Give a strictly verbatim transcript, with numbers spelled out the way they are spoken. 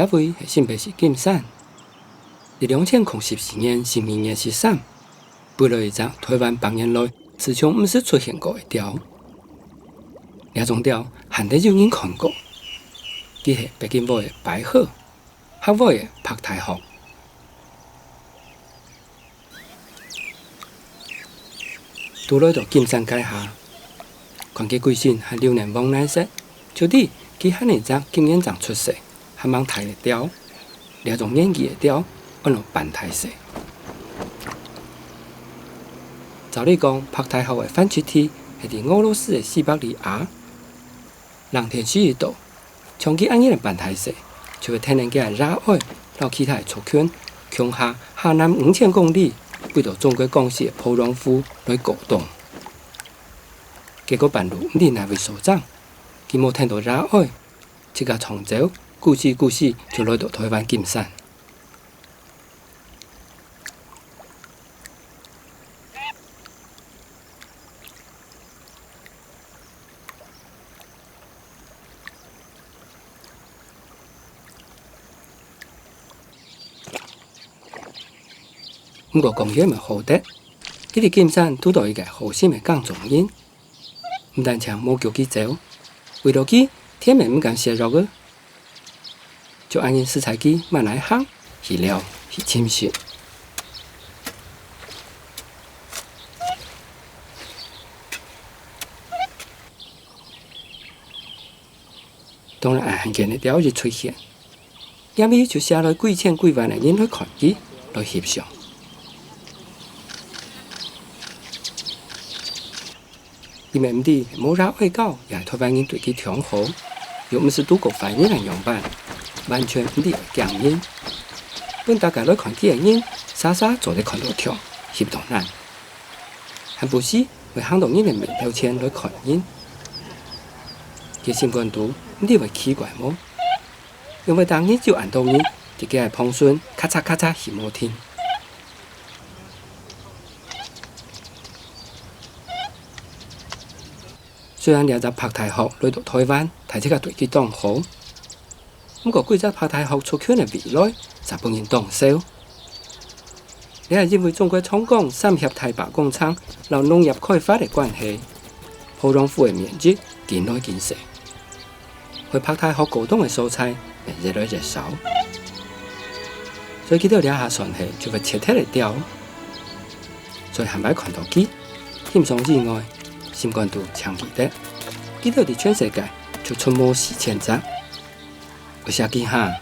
這位係新北市金山，在兩千空十四年十二月十三，飛來一隻臺灣百年來始終毋識出現過个鳥。這種鳥罕得有人看過，佢係北京話个白鶴，客話个白大鶴。 拄來到金山該下，看佢歸身還流連忘返色，就知佢還係一隻今年正出世、還吂大个鳥。這種年紀个鳥，安到斑大細。照理講，白大鶴个繁殖地係在俄羅斯个西伯利亞， 冷天時一到，像佢恁樣个斑大細，就會跈等佢个爺哀摎其他个族群，共下下南五千公里，飛到中國江西个鄱陽湖來過冬。結果半路毋知哪位所長，佢無跈著爺哀，自家撞走，咕吱咕吱就來到臺灣金山。 毋過講也毋好得，佢在金山堵到一個好心个耕種人，毋單淨無逐佢走，為著佢，天也毋敢洩落个。 就恁樣隨在佢慢慢行，去尞，去尋食。當然，恁罕見个鳥一出現，這位就寫來幾千幾萬个人來看佢，來翕相。 佢乜毋知係無爺哀教，也係臺灣人對佢忒好，又毋識堵過壞人來仰般，完全毋知愛驚人。分大家來看佢个人，儕儕做得看到暢，翕到爛，還不時會行到人个面頭前來看人。佢心肝肚毋知會奇怪無？因為逐日就恁多人在佢个旁脣咔嚓咔嚓翕無停。 雖然這隻白大鶴來到臺灣，大自家對佢當好，毋過歸隻白大鶴族群个未來，煞分人當愁。這係因為中國長江三峽大壩工程摎農業開發个關係，鄱陽湖个面積緊來緊細。 會白大鶴過冬个所在乜越來越少。所以佢兜這下算係就會絕忒个鳥。所以還會看到佢，欣賞以外，心肝肚淨記得，佢兜在全世界就出沒四千隻。有時幾下，